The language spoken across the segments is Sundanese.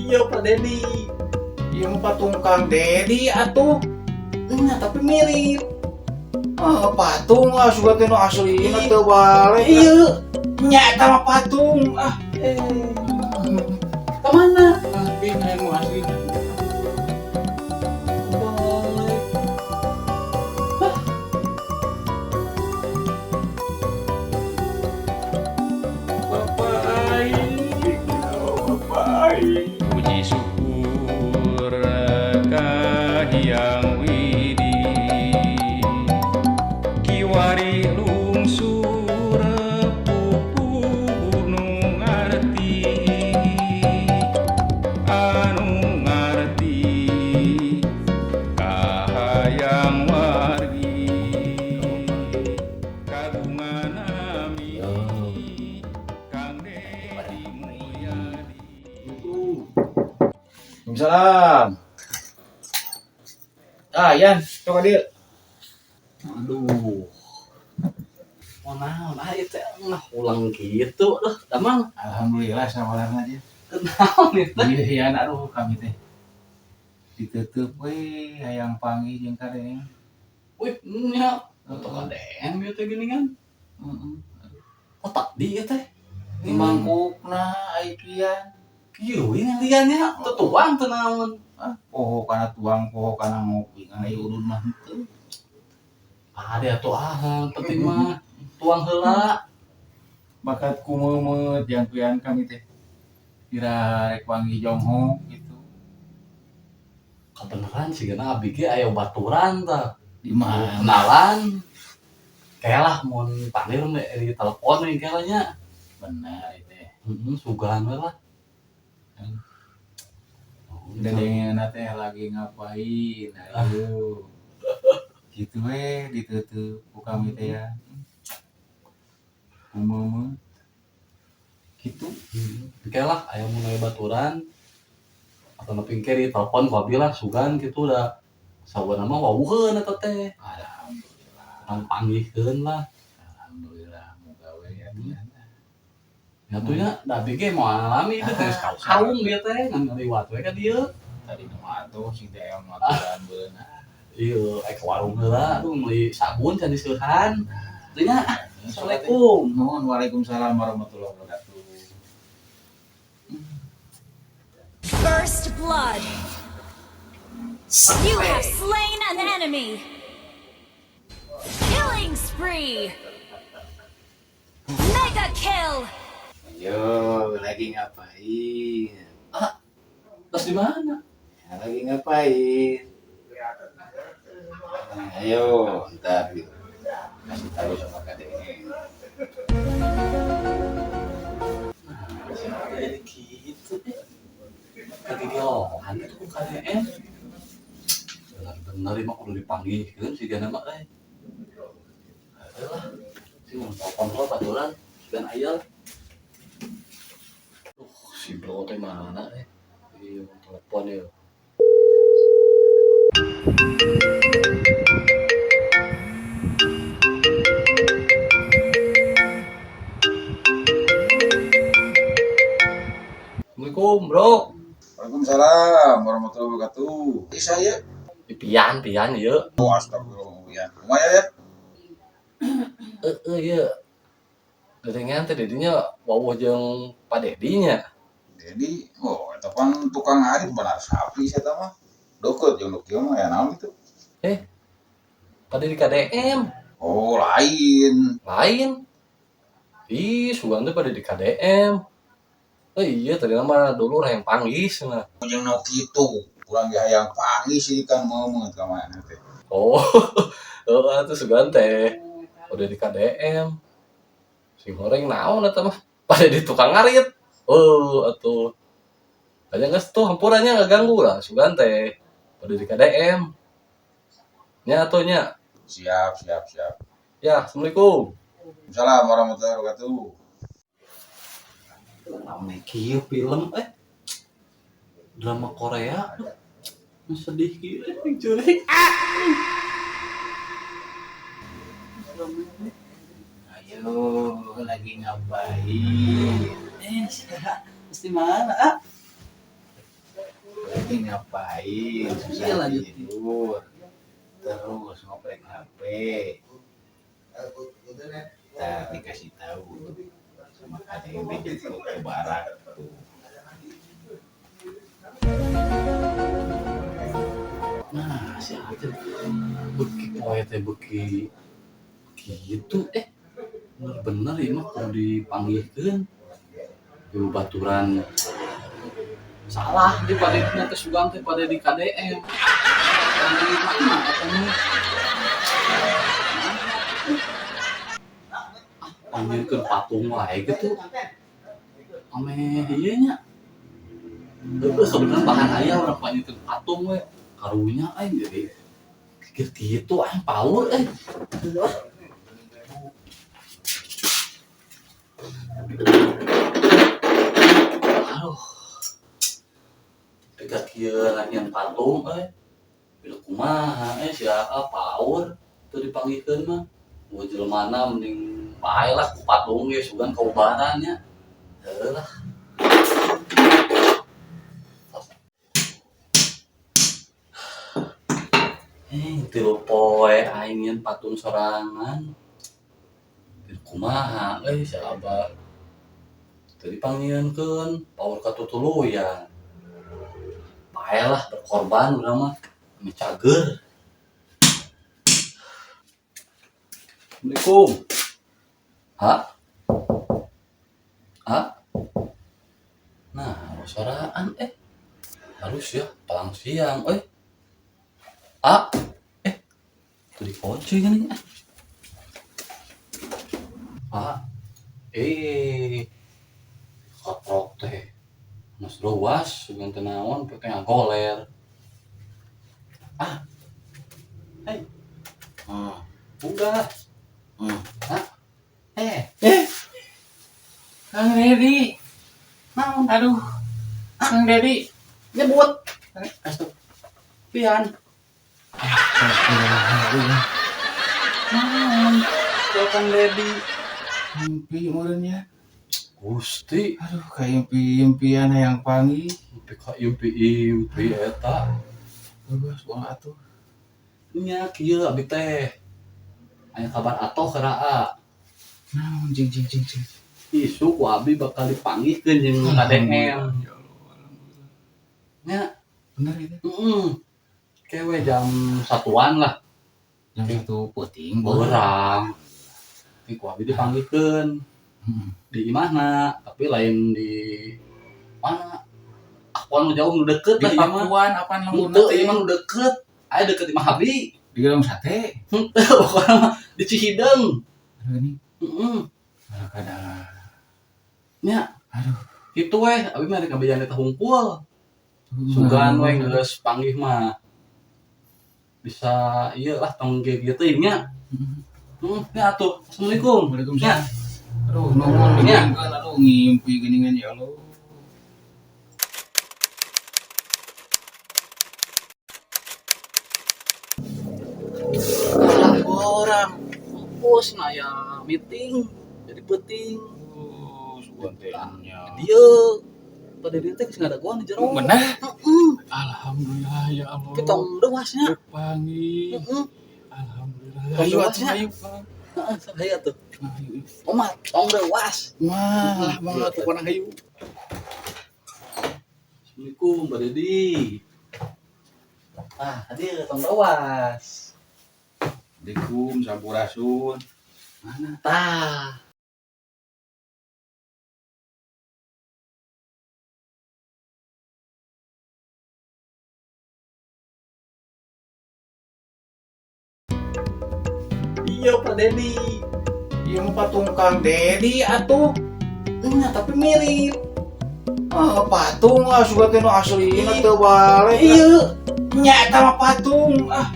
Iya, Pak Dedi. Ieu mah patung Kang Dedi atuh. Nya, tapi mirip. Ah, patung ah sugan teh nu aslina teu balik. Iya. Nya eta mah patung ah. Eh. Kemana? Tapi nu aslina. Balik. Hah? Bapak aing, bapak aing. Puji syukur ka Hyang Widi kiwari lungsur pupuhu nu ngarti anu ngarti kahayang wargi kagungan nami Kang Dedi Mulyadi. Waalaikumsalam. Ah, Yan, coba dia. Aduh. Mau naon ah ieu teh nah ulang gitu lah, damang. Alhamdulillah sawalarna aja. Naon ieu teh? Iya, Yan, aduh kami teh. Ditutup we hayang panggih jeung kadeng. Wih, nya untuk KDM ieu teh gini kan. Heeh. Oh, tadi ieu teh. Di mangkukna ai pian. Kieu we ngaliannya, teu tuang teu naon. Ah, poho kana tuang, poho kana ngopi, ngan ai udud mah henteu. Ada atuh ah, penting mah tuang heula. Bakat kumeumeut jang pian kami teh. Kira rek panggih jonghok gitu. Kebeneran sih gana abi ge aya baturan tah. Di mana? Kenalan. Kayak lah mun panir di telepon nih kayaknya. Benar itu. Heeh, sugan we lah. Dedengna teh lagi ngapain? Ayo. Gitu we ditutup ku kami teh ya. Kumeumeut. Gitu. Kayak lah aya mun aya baturan atau nepi ke di telepon ku abi lah sugan gitu da. Sawana mah wawuheun eta teh. Alhamdulillah. Ang panggihkeun lah. Alhamdulillah muga we ya. Ya tuh nya da abi ge moal ngalami itu teh karung dia teh ngan ngaliwat we ka dieu. Tadi nu atuh sing teh aya maturan beunah. Iya, ke warung heula aduh meuli sabun can diseuhan. Teu nya, Assalamualaikum. Nuhun, waalaikumsalam warahmatullahi wabarakatuh. First blood. You have slain an enemy. Killing spree. Mega kill. Yo, lagi ngapain? Terus di mana? Ya, lagi ngapain? Nah, ayo, ntar gitu. Kasih tahu sama KDM. Jadi gitu deh. Lagi geloan itu ku KDM. Bener-bener mah kudu dipanggihkeun si gana mah euy. Heuh lah. Si mun telepon heula baturan sugan aya lah. Duh, si bro teh mana eh? Iya, telepon ya. Assalamualaikum, bro. Waalaikumsalam warahmatullahi wabarakatuh. Ih, saya. Pian, pian ieu. Oh, astagfirullah ya. Lumayan ya. Heeh, ieu. Dedengean teh dedinya wawuh jeung Pak Dedi nya. Jadi, oh, eta pan tukang ngarit benar sapi saya mah. Deket jeung nu kieu mah ya naon gitu. Pak Dedi KDM. Oh, lain. Lain. Ih, sugan teh pada di KDM. Oh iya, tadi nama dulu yang panggih cenah. Jeung nu kitu. Kurang ge hayang panggih sih kan meumeut ka mana teh. Oh, heeh atuh sugan teh. Udah di KDM. Si goreng naon eta mah? Pada di tukang ngarit. Oh, atuh. Aja geus tuh hampurannya nggak ganggu lah sugan teh. Pada di KDM. Nya atuh nya. Siap, siap, siap. Ya, Assalamualaikum. Assalamualaikum warahmatullahi wabarakatuh. Rame kieu film eh. Drama Korea. Aduh, sedih kieu jurik. Ayo, lagi ngapain? Eh, mesti mana? Ah? Lagi ngapain? Susah Iya, lanjut. Tidur. Terus ngoprek HP. Ntar dikasih tahu tuh sama KDM dijemput ke barak tuh. Nah, si Aceh beki poe teh beki gitu bener-bener ieu mah kudu dipanggihkeun. Ieu baturan salah di pada dina teh sugan teh pada di KDM. Di mana eta mah? Ah, panggilkeun patung wae gitu. Ameh ieu nya. Heueuh sebenarnya bahan aya urang panggilkeun patung we. Karunya aing jadi pikir gitu aing power eh. Aduh. Pika kieu latihan patung euy. Bila kumaha si Aa power teu dipanggihkeun mah. Mau jelemana mending bae lah ku patung ge sugan kaubaran nya. Heuh lah. Tilu poe aing nyeun patung sorangan. Kumaha euy si Abah. Teu dipanggihkeun, power katutuluyan. Bae lah berkorban urang mah, meh cager. Assalamualaikum. Ha? Ha? Nah, soraan Harus ya, palang siang euy. A. Tuh dikunci gini. A. Kotrok teh. Mas luas, sugan teh naon, teh ngagoler. Ah. Hei. Udah. Hah? Kang Dedi. Naon? Aduh. Kang Dedi. Nyebut. Astaga. Pian. Naon? Kang Dedi. Mimpi meureun. Gusti. Aduh, kayak impi-impian yang panggil. Impi ka impi-impi eta. Bagus, ulah atuh. Nya kieu abdi teh. Aya kabar atoh ka Aa. Naon jing jing jing jing. Isu ku abdi bakal dipanggihkeun jeung KDM. Ya Allah, alhamdulillah. Nya, Bener itu. heeh. Kewe jam satuan lah. Jam 1 peuting Beurang. Tapi ku abdi dipanggihkeun di imahna, tapi lain di mana? Aku nu jauh nu deket Di lah ieu mah. Pakuan apaan lemburna Henteu teh? ieu mah nu deket. Aya deket imah abdi. Di Gedung Sate. Henteu pokona mah di Cihideung. Aduh ini. Heeh. Aduh kadang. Nya. Aduh. Kitu weh, abi mah rek ngabejan eta hungkul. Sugan we geus panggih mah. Bisa ieu lah tong ge kieu teuing nya. Heeh, nya atuh. Assalamualaikum. Waalaikumsalam. Aduh, nuhun Nya. geuningan, aduh ngimpi geuningan ya Allah. Orang pupus nah ya meeting jadi penting. Sugan teh nya. Dieu pada dieu teh geus ngadagoan di jero. Bener? Heeh. Alhamdulillah ya Allah. Kita dewasnya. Panggil. Heeh. Alhamdulillah. Tong Ayo atuh dewasnya. ayo. Kang. Heeh, hayu atuh. Ayo. Omat, tong dewas. Wah, lah banget pokona hayu. Assalamualaikum, Mbak Dedi. Ah, tadi tong dewas. Assalamualaikum, sampurasun. Mana? Tah. Iya, Pak Dedi. Ieu mah patung Kang Dedi atuh. Nya, tapi mirip. Ah, patung ah sugan teh nu aslina teu balik. Iya. Nya eta mah patung ah.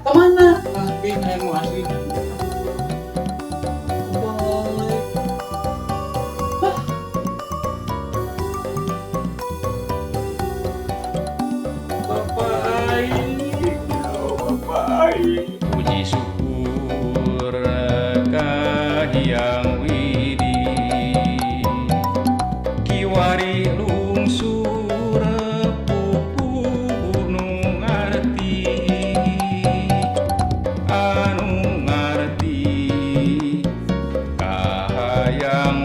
Kemana? Tapi aya nu aslina. Balik. Bapak aing. Bapak aing. Puji syukur ka Hyang Widi kiwari lungsur Hyang.